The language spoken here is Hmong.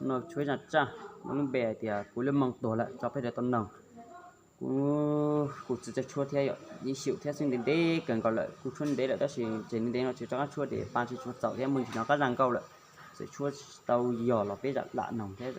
No tshuab zaj tsaj muaj lub npe hais tias kuv lub moo tuag lawm tso peb rov tau noog. Kuv, kuv txiv tseem tshuab thiab yom, ib xyum thiab xwb ntev ntev kawg nkaus lawm, kuv tshuab ntev lawm tab sis tseem ntev no tsis rov qab tshuab ces pa tsis tshua txaus thiab muaj ntsis no qab zaj nkauj lawm, txawm tshuab tau yog los peb zam lam noog thiab.